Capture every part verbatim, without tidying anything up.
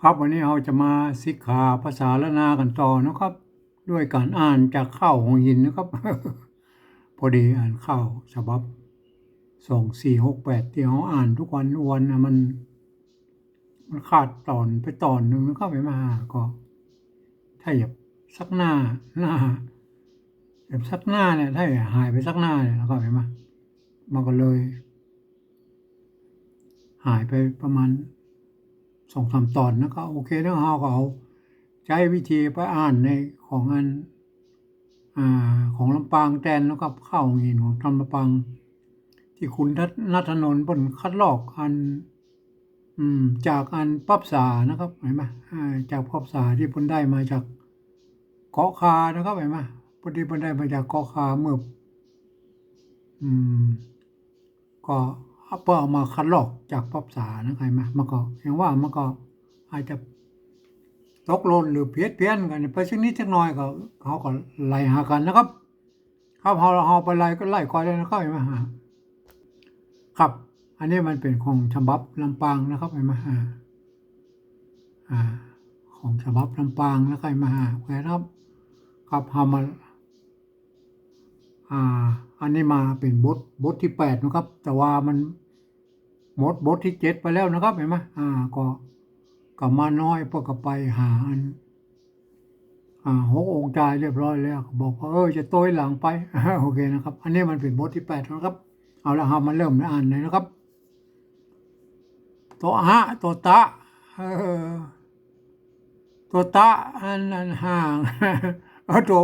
ครับ วันนี้เฮาจะมาสิกขาภาษาล้านนากั๋นต่อนะครับ ด้วยก๋านอ่านจากข้าวหัวหินนะครับ พอดีอ่านข้าวฉบับสองสี่หกแปดตี้เฮาอ่านกู้วันกู้วันนะ มัน มันขาดต๋อนไปต๋อนนึ่งนะครับ หันก่อ ถ้าอยากสักหน้า หน้า แบบสักหน้าเนี่ย ถ้าหายไปสักหน้าเนี่ย แล้วก็หันก่อ มันก็เลย หายไปประมาณสองสามต๋อน แล้วก็โอเค แล้วเฮาก็เอาใจ๊วิธีไปอ่านในของอัน อ่า ของลำปางแตนนะครับ ข้าวหัวหินของทางลำปาง ตี้คุณณัฐนนท์เปิ้นคัดลอกอัน อืม จากอันป๊อปสานะครับ หันก่อ อ่า จากป๊อปสาตี้เปิ้นได้มาจากเกาะคานะครับ หันก่อ เปิ้นตี้เปิ้นได้มาจากเกาะคาเมื่อ อืม ก็เปิ้นเอามาคัดลอกจากป๊อปสานะ หันก่อ มันก็ อย่างว่ามันก็อาจจะตกหล่นหรือเพี้ยนๆ กั๋นไปสักนิดสักหน่อยก็ เฮาก็ไล่หากั๋นนะครับ ครับ เฮา เฮาไปไล่ก็ไล่ก่อนเลยนะครับ หันก่อ ครับ อันนี้มันเป๋นของฉบับลำปางนะครับ หันก่อ อ่า อ่า ของฉบับลำปางนะครับ หันก่อ โอเคครับ ครับ เฮามา อ่า อันนี้มาเป๋นบท บทตี้แปดนะครับ แต่ว่ามันหมดบทตี้เจ็ดไปแล้วนะครับ หันก่อ อ่า ก็ ก็มาน้อย เปิ้นก็ไปหาอัน อ่า หกองค์จายเรียบร้อยแล้ว ก็บอกว่า เออ จะโต้ยหลังไป โอเคนะครับ อันนี้มันเป๋นบทตี้แปดนะครับ เอาละ เฮามาเริ่มอ่านเลยนะครับ ตั๋วอะ ตั๋วตะ เออ ตั๋วตะ อัน อันห่าง เออ ตั๋ว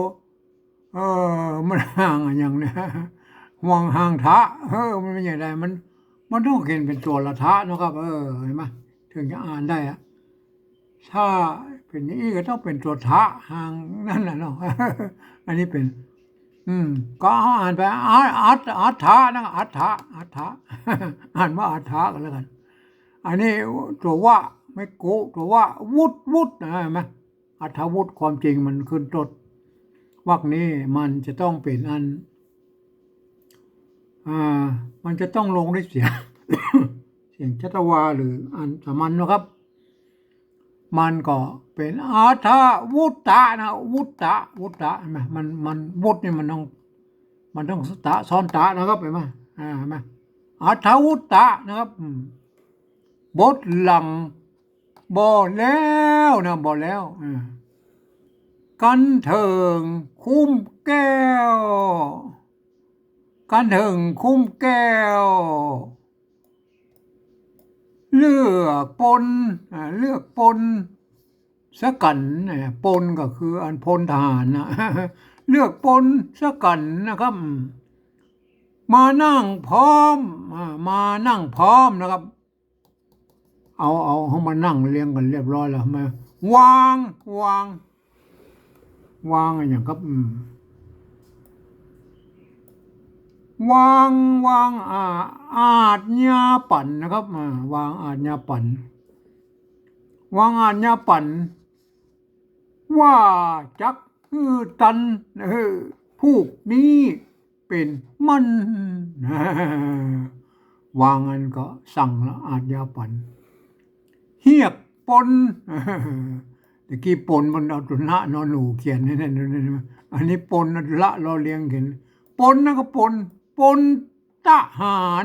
เออ มันห่างอะหยังเนี่ย ห่วงห่างทะ เออ มันเป๋นอย่างใด มัน มันต้องเขียนเป๋นตั๋วละทะนะครับ เออ หันก่อ เถิงจะอ่านได้อะ ถ้าเป๋นอย่างอี้ก็ต้องเป๋นตั๋วทะ ห่างนั่นแหละเนาะ อันนี้เป๋น อืม ก็เอาอ่านไป อัต อัต อัตถะนะ อัตถะ อัตถะ อ่านว่าอัตถะก็แล้วกั๋น อันนี้ตั๋ววะ ไมโกะ ตั๋ววะ วุต วุต นะ หันก่อ อัตถวุต ความจริงมันขึ้นต้น วรรคนี้มันจะต้องเป๋นอัน อ่า มันจะต้องลงด้วยเสียง เสียงชัตวา หรืออันสามัญนะครับ มันก็เป๋นอัตถวุตตะนะ วุตตะ วุตตะ หันก่อ มัน มัน วุตนี่มันต้อง มันต้องตะซ้อนตะนะครับ หันก่อ อ่า หันก่อ อัตถวุตตะนะครับ อืม บทหลัง บ่แล้วนะ บ่แล้ว อ่า กั๋นเถิงคุ้มแก้ว กั๋นเถิงคุ้มแก้ว เลือกปน อ่า เลือกปนสกั๋น อ่า ปนก็คืออันพลทหารนะ เลือกปนสกั๋นนะครับ มานั่งพร้อม อ่า มานั่งพร้อมนะครับ เอา เอา เอามานั่งเรียงกั๋นเรียบร้อยแล้ว มาวาง วาง วางอะหยังครับ อืม วาง วาง อ่า อาจญาปั๋นนะครับ อ่า วางอาจญาปั๋น วางอาจญาปั๋น ว่าจักหื้อตัน เออ ผูกนี้ เป๋นมัน วางอันก็สั่งละ อาจญาปั๋น เฮียกปน ตะกี้ปนมันเอาตั๋วนะนอหนูเขียนนี่นะ อันนี้ปน ละลอเลียงเขียน ปนนะก็ปน ปนทหาร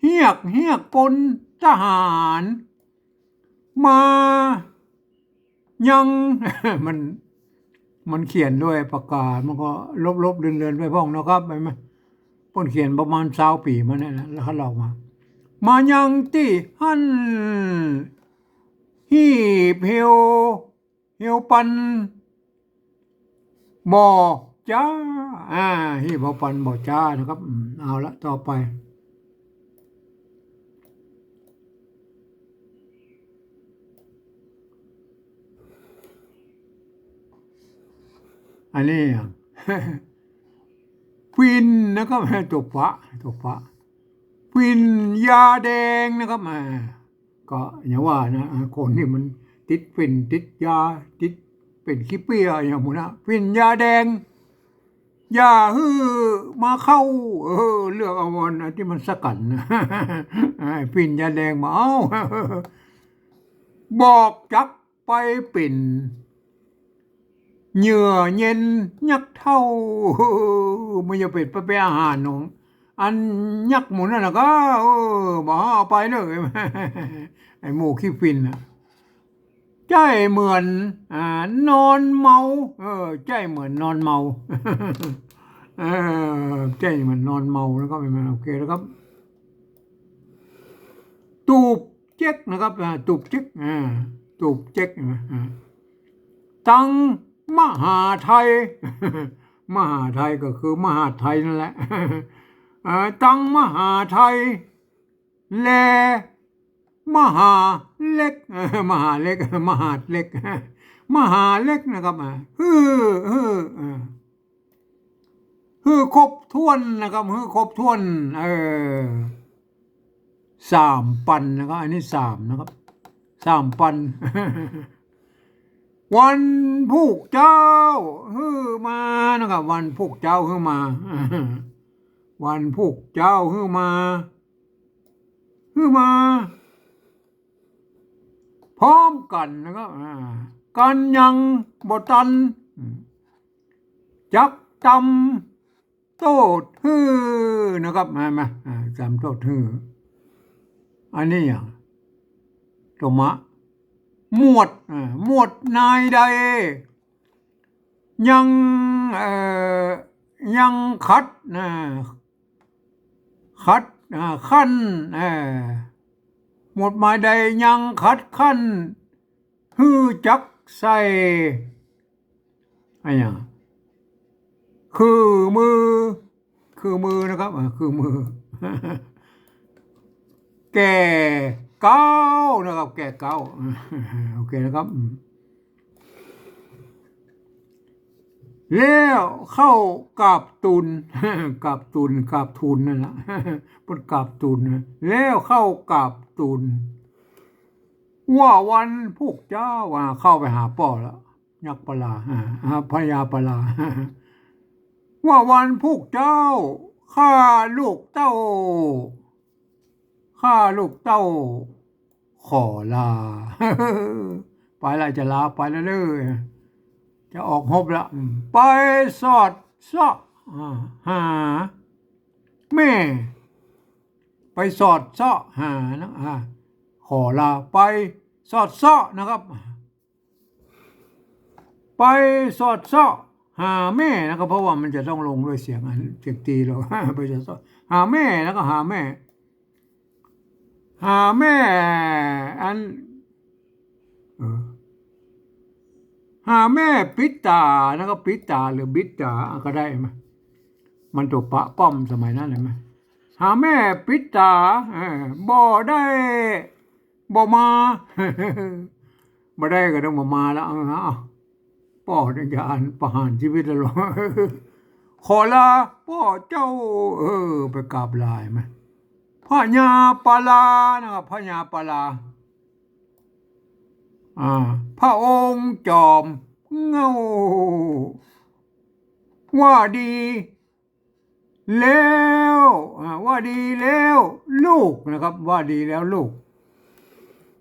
เฮียก เฮียกปนทหาร มายัง มัน มันเขียนด้วยปากกา มันก็ลบๆ เลือนๆ ไปพ่องเนาะครับ หันก่อ เปิ้นเขียนประมาณซาวปี๋มาเนี่ยนะ แล้วเขาเล่ามา มายังตี้หั้น หีบเหี่ยว เหี่ยวปัน บ่จ้า อ่า หีบเหี่ยวปันบ่จ้านะครับ อืม เอาละ ต่อไป อันนี้ ฝิ่นนะครับ ตั๋วฝะ ตั๋วฝะ ฝิ่นยาแดงนะครับ อ่า ก็อย่างว่านะ อ่า คนนี่มันติดฝิ่น ติดยา ติดเป๋นขี้เปี้ยอย่างหมู่นะ ฝิ่นยาแดง อย่าหื้อมาเข้า เออ เลือกเอาอันตี้มันสกั๋นนะ ไอ้ฝิ่นยาแดงบ่เอา บอกจักไปเป๋นเหยื่อเย็นยักษ์เฒ่า บ่อย่าเป๋นไปเป๋นอาหารของอันยักษ์หมู่นั้นน่ะก็ เออ บ่เอาไปเลย ไอ้หมู่ขี้ฝิ่นน่ะ ใจ้เหมือน อ่า นอนเมา เออ ใจ้เหมือนนอนเมา เออ ใจ้เหมือนนอนเมานะครับ เห็นไหม โอเคนะครับ ตูบเจ๊กนะครับ อ่า ตูบเจ๊ก อ่า ตูบเจ๊ก เห็นไหม อ่า ตังมหาไทย มหาไทยก็คือมหาไทยนั่นแหละ อ่า ตังมหาไทย และมหาเล็ก เออ มหาเล็ก มหาเล็ก มหาเล็กนะครับ อ่า หื้อ หื้อ อ่า หื้อครบถ้วนนะครับ หื้อครบถ้วน เออ สามปันนะครับ อันนี้สามนะครับ สามปัน วันพุกเจ้าหื้อมานะครับ วันพุกเจ้าหื้อมา วันพุกเจ้าหื้อมา หื้อมา พร้อมกั๋นนะครับ อ่า กั๋นยังบ่ตัน จักตำโต้ษหื้อนะครับ มา มา อ่า ตำโต้ษหื้อ อันนี้อะ ตมะ หมวด อ่า หมวดนายใด ยัง เอ่อ ยังขัด อ่า ขัด อ่า คั่น เอ่อ หมวดหมายใดยังขัดคั่น หื้อจักใส่ อะหยัง คือมือ คือมือนะครับ อ่า คือมือ แก่เก๊านะครับ แก่เก๊า โอเคนะครับ อืม แล้วเข้ากราบตูน กราบตูน กราบทูลนั่นแหละ เปิ้นกราบตูนนะ แล้วเข้ากราบตูน ว่าวันพุกเจ้า อ่า เข้าไปหาป้อแล้ว ยักษ์ปลา อ่า อ่า พญาปลา ว่าวันพุกเจ้า ข้าลูกเต้า ข้าลูกเต้า ขอลา ไปละ จะลาไปละเน่อ จะออกฮบละ อืม ไปสอดเซาะ อ่า หาแม่ ไปสอดเซาะหานะ อ่า ขอลา ไปสอดเซาะนะครับ ไปสอดเซาะหาแม่นะครับ เพราะว่ามันจะต้องลงด้วยเสียงอัน เสียงตีเรา ไปสอดเซาะหาแม่ แล้วก็หาแม่ หาแม่ อัน เออ หาแม่ปิดต๋านะครับ ปิดต๋าหรือบิดต๋าก็ได้มา มันตั๋วปะป้อมสมัยนั้นเลยมา หาแม่ปิดต๋า เออ บ่ได้ บ่มา บ่ได้ก็ต้องบ่มาละ เอา เอา ป้อเนี่ยจะอันประหารชีวิตแล้วเหรอ ขอลาป้อเจ้า เออ ไปกราบลามา พญาปลานะครับ พญาปลา อ่า พระองค์จอมเหง้า ว่าดีแล้ว อ่า ว่าดีแล้วลูกนะครับ ว่าดีแล้วลูก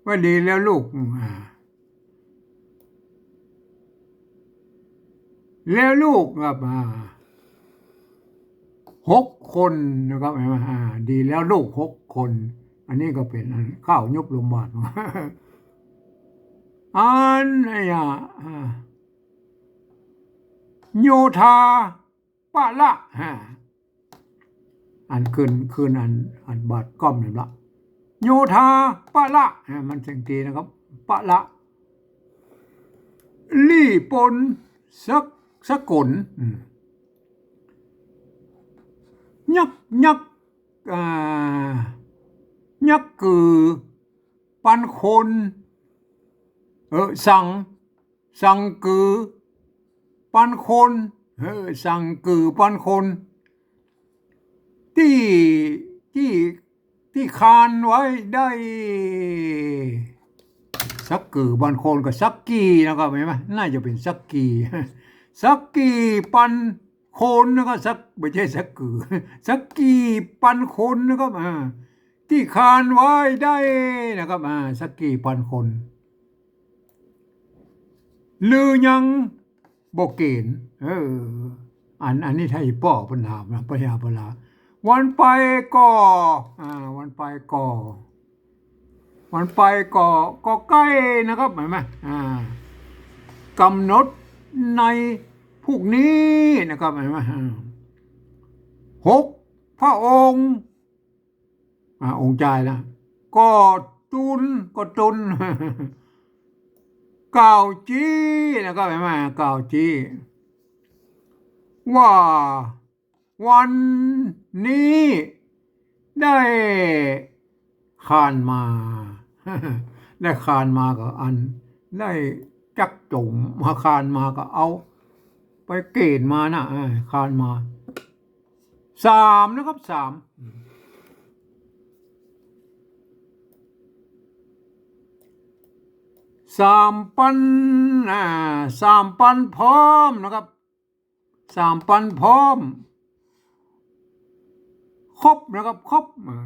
ว่าดีแล้วลูก อ่า แล้วลูกครับ อ่า หกคนนะครับ เห็นไหม อ่า ดีแล้วลูกหกคน อันนี้ก็เป๋นอันข้าวยุบลมบาด อันนี้อ่ะ อ่า โยธาปะละ อ่า อันคืน คืนอัน อันบาดก้อมนั่นละ โยธาปะละ อ่า มันเสียงตีนะครับ ปะละ ลี่ปนสัก สกล อืม ยัก ยัก อ่า ยักกือปันคน เออ สัง สังกือปันคน เออ สังกือปันคน ตี้ ตี้ ตี้คานไว้ได้ สักกือปันคนก็สักกี่นะครับ เห็นไหม น่าจะเป๋นสักกี่ สักกี่ปันคนนะครับ สัก ไม่ใช่สักกือ สักกี่ปันคนนะครับ อ่า ตี้คานไว้ได้นะครับ อ่า สักกี่ปันคน หรือยังบ่เก๋ณฑ์ เออ อัน อันนี้ถ้าอีป้อเปิ้นถามนะ พญาปลา วันไปก่อ อ่า วันไปก่อ วันไปก่อ ก็ใก้นะครับ หันก่อ อ่า กำหนดในพรุ่งนี้นะครับ หันก่อ อ่า หก พระองค์ อ่า องค์จายนะ ก็จุน ก็จุน กล่าวจี๊นะครับ หันก่อ กล่าวจี๊ ว่าวันนี้ได้คานมา ได้คานมาก็อัน ได้จักจ๋มมา คานมาก็เอาไปเก๋ณฑ์มานะ เออ คานมา สามนะครับ สาม สามปัน อ่า สามปันพร้อมนะครับ สามปันพร้อม ครบนะครับ ครบ อ่า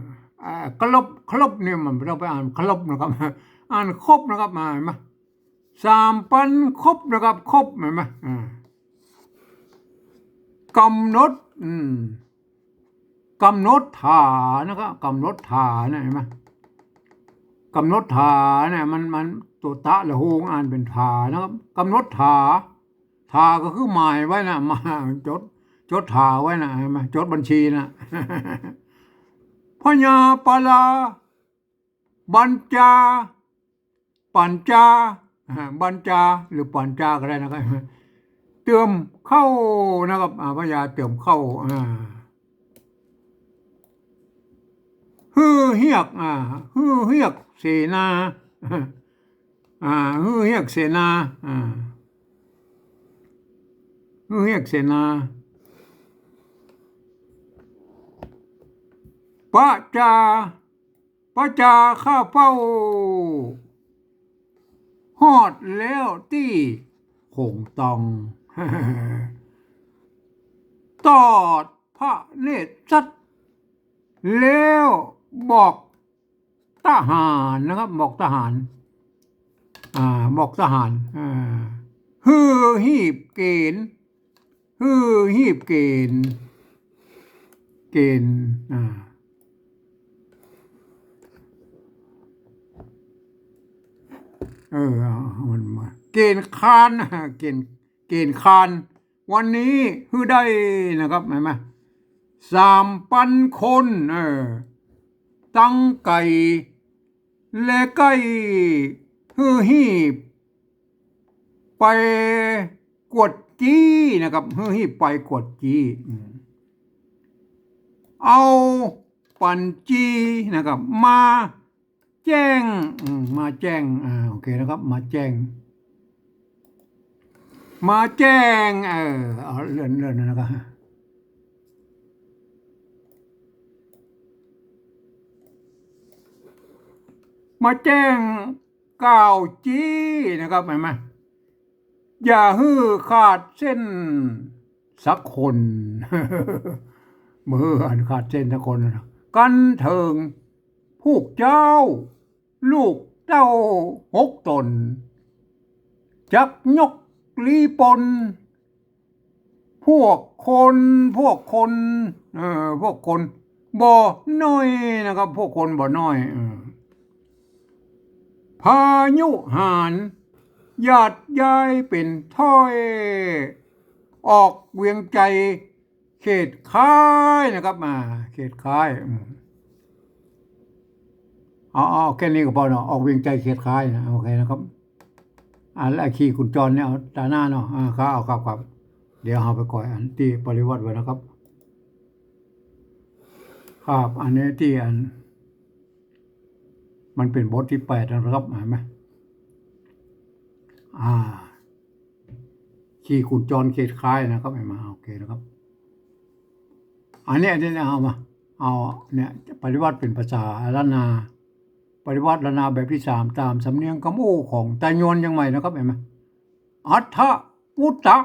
อ่า เคารพ เคารพเนี่ยมันบ่ต้องไปอ่านเคารพนะครับ อ่านครบนะครับ มา หันก่อ สามปันครบนะครับ ครบ หันก่อ อ่า กำหนด อืม กำหนดถานะครับ กำหนดถานะ หันก่อ กำหนดถานะ มัน มันตั๋วตะละโฮงอ่านเป๋นถานะครับ กำหนดถา ถาก็คือหมายไว้นะ มาจด จดถาไว้นะ หันก่อ จดบัญชีนะ พญาปลา บัญจา ปัญจา อ่า บัญจา หรือปัญจาก็ได้นะครับ เติมเข้านะครับ อ่า พญาเติมเข้า อ่า หื้อเฮียก อ่า หื้อเฮียกเสนา อ่า หื้อเฮียกเสนา อ่า หื้อเฮียกเสนา ประจา ประจาข้าเฝ้า ฮอดแล้วตี้โขงตอง ตอดพระเนตรสัตย์ แล้วบอกทหารนะครับ บอกทหาร อ่า บอกทหาร อ่า หื้อฮีบเก๋ณฑ์ หื้อฮีบเก๋ณฑ์ เก๋ณฑ์ อ่า เออ เอา เอามันมา เก๋ณฑ์คาน เก๋ณฑ์ เก๋ณฑ์คาน วันนี้หื้อได้นะครับ หันก่อ สามปันคน เออ ตังไก๋ และใก้หื้อฮีบไปกวดจี้นะครับ หื้อฮีบไปกวดจี้ อืม เอาปันจี้นะครับ มาแจ้ง อืม มาแจ้ง อ่า โอเคนะครับ มาแจ้ง มาแจ้ง เออ เอาเลื่อน เลื่อนนะครับ มาแจ้งกล่าวจี้นะครับ หันก่อ อย่าหื้อขาดเส้นสักคน บ่หื้ออันขาดเส้นสักคนนะ กั๋นเถิง พวกเจ้า ลูกเต้าหกต๋น จักยกลี้ปน พวกคน พวกคน เออ พวกคนบ่น้อยนะครับ พวกคนบ่น้อย เออ พายุหาญ หยาดย้ายเป๋นถ้อย ออกเวียงไจ เขตค้ายนะครับ อ่า เขตค้าย อืม เอา เอาแค่นี้ก็พอเนาะ ออกเวียงไจเขตค้ายนะ โอเคนะครับ อ่า แล้วขีกุญจรเนี่ยเอาตาหน้าเนาะ อ่า ครับ เอา ครับ ครับ เดี๋ยวเฮาไปก่อยอันตี้ปริวัติไว้นะครับ ครับ อันนี้ตี้อัน มันเป๋นบทตี้แปดนะครับ หันก่อ อ่า ขีกุญจรเขตค้ายนะครับ หันก่อ โอเคนะครับ อันนี้ อันนี้เอามา เอาเนี่ย ปริวัติเป๋นภาษาล้านนา ปริวัติล้านนาแบบตี้สาม ต๋ามสำเนียงกำอู้ของไตยวนเจียงใหม่นะครับ หันก่อ อัฏฐปุตตะ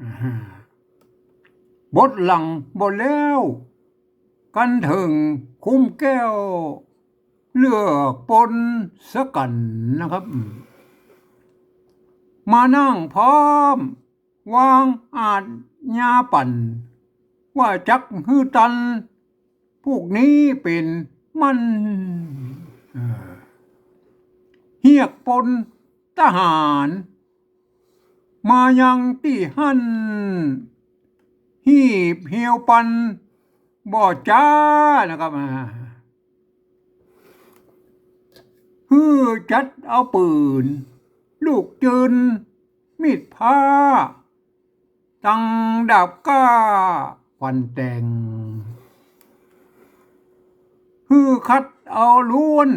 อ่า บทหลังบ่แล้ว กั๋นเถิงคุ้มแก้ว เลือกปนสักกั๋นนะครับ อืม มานั่งพร้อม วางอาชญาปั๋น ว่าจักหื้อตัน พวกนี้เป๋นมัน เอ่อ เฮียกปนทหาร มายังตี้หั้น หีบเหียวปัน บ่จ๊านะครับ อ่า หื้อจัดเอาปืน ลูกจืน มีดพร้า ตังดาบกล้า ฟันแตง หื้อคัดเอาล้วน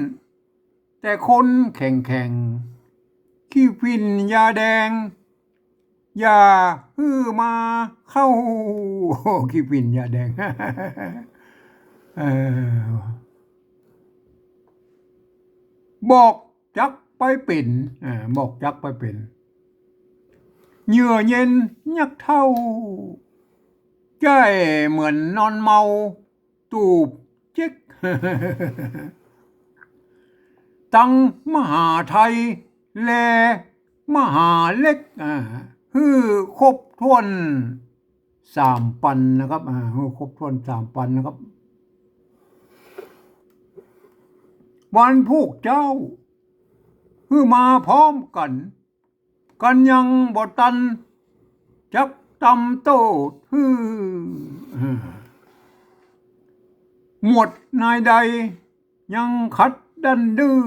แต่คนแข็งแข็ง ขี้ฝิ่นยาแดง อย่าหื้อมาเข้า ขี้ฝิ่นยาแดง เออ บอกจักไปเป๋น อ่า บอกจักไปเป๋น เหยื่อเย็นยักษ์เฒ่า ใจ้เหมือนนอนเมา ตูบเจ๊ก ตังมหาไทย และมหาเล็ก อ่า หื้อครบถ้วนสามปันนะครับ อ่า หื้อครบถ้วนสามปันนะครับ วันพวกเจ้า หื้อมาพร้อมกั๋น กั๋นยังบ่ตัน จักตำโต้หื้อ อ่า หมวดนายใด ยังขัดดันดื้อ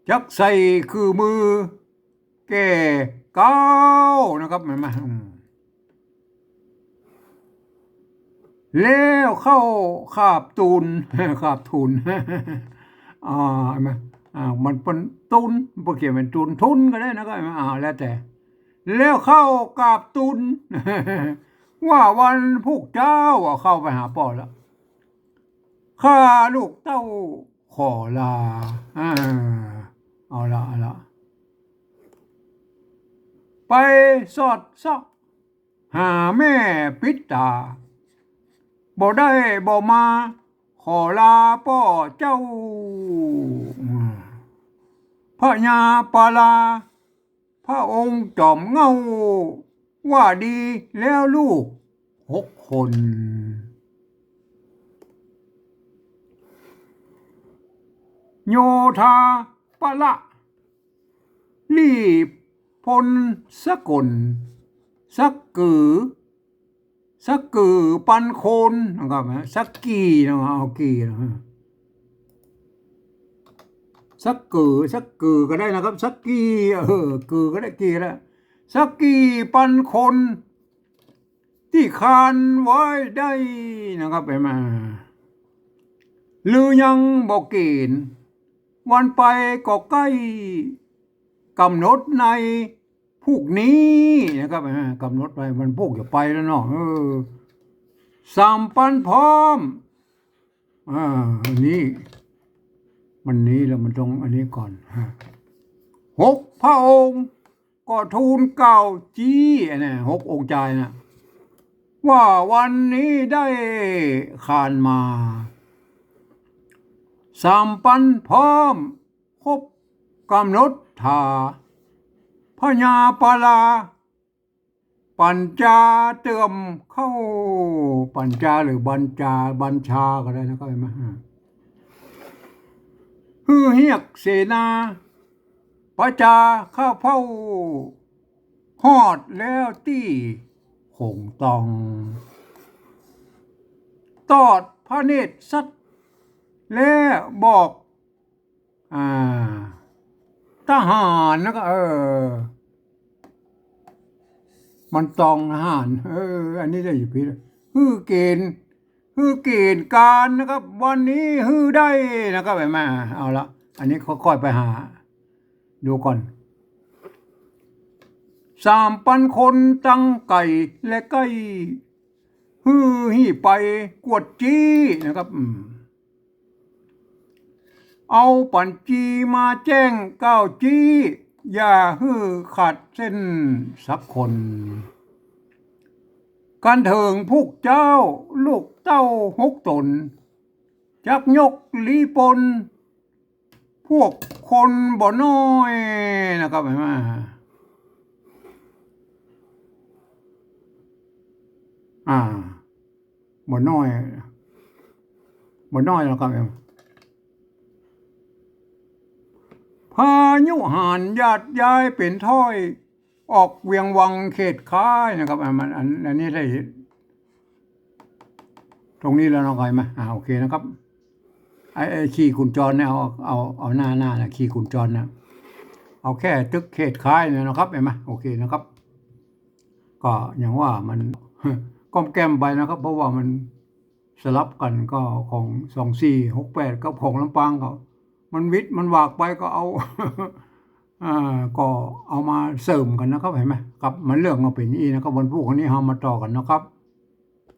จักใส่คือมือ แก่ก้าวนะครับ หันก่อ อืม แล้วเข้าขาบตูน ขาบทูน อ่า หันก่อ อ่า มันเป๋นตูน บ่เขียนเป๋นตูน ทุนก็ได้นะครับ อ่า แล้วแต่ แล้วเข้าขาบตูน ว่าวันพวกเจ้า อ่ะ เข้าไปหาป้อแล้ว ข้าลูกเต้าขอลา อ่า เอาละ เอาละ ไปสอดเซาะ หาแม่ปิดต๋า บ่ได้บ่มา ขอลาป้อเจ้า อืม พญาปาลา พระองค์จอมเหง้า ว่าดีแล้วลูกหกคน โยธาปละ ลี่พลสกล สักกือ สักกือปันคนนะครับ สักกี่นะ เอากี่นะ สักกือ สักกือก็ได้นะครับ สักกี่ เออ กือก็ได้ กี่ก็ได้ สักกี่ปันคน ตี้คานไว้ได้นะครับ หันก่อ หรือยังบ่เก๋ณฑ์ วันไปก็ใก้ กำหนดในพรุ่งนี้นะครับ อ่า กำหนดไว้วันพูกจะไปแล้วเนาะ เออ สามปันพร้อม อ่า อันนี้ มันนี้แล้วมันต้องอันนี้ก่อน ฮะ หกพระองค์ ก็ทูลเกล้าจี้ อันน่ะ หกองค์จายน่ะ ว่าวันนี้ได้คานมา สามปันพร้อม ครบกำหนดถา พญาปาลา ปัญจาเติมเข้า ปัญจาหรือบัญจา บัญชาก็ได้นะครับ หันก่อ หื้อเฮียกเสนา ประจาเข้าเฝ้า ฮอดแล้วตี้โขงตอง ตอดพระเนตรสัตว์ และบอก อ่า ทหารนะครับ เออ มันตองทหาร เออ อันนี้ได้อยู่พี่ หื้อเก๋ณฑ์ หื้อเก๋ณฑ์การนะครับ วันนี้หื้อได้นะครับ หันก่อ เอาละ อันนี้ค่อยๆไปหาดูก่อน สามปันคนตังไก๋และใก้ หื้อหี่ไปกวดจี้นะครับ อืม เอาปัญจีมาแจ้งเกล้าจี้ อย่าหื้อขาดเส้นสักคน กันเถิงพวกเจ้าลูกเต้าหกต๋น จักยกลี้ปน พวกคนบ่น้อยนะครับ หันก่อ อ่า บ่น้อย บ่น้อยแล้วครับ พายุหานยาดย้ายเป๋นถ้อย ออกเวียงวังเขตค้ายนะครับ อ่ะ มัน อัน อันนี้ได้ ตรงนี้แล้วเนาะ เข้าใจ๋ไหม อ่า โอเคนะครับ ไอ้ ไอ้ขีดกุญจรเนี่ย เอา เอา เอาหน้า หน้านะ ขีดกุญจรนะ เอาแค่ตึกเขตค้ายเนี่ยนะครับ หันก่อ โอเคนะครับ ก็อย่างว่ามัน ก้อมแก้มไปนะครับ เพราะว่ามันสลับกั๋น ก็ของสองสี่หกแปดกับของลำปางก็ มันวิดมันหวากไปก็เอา อ่า ก็เอามาเสริมกั๋นนะครับ หันก่อ ครับ มันเรื่องก็เป๋นอย่างอี้นะครับ วันพูดอันนี้เฮามาต่อกั๋นนะครับ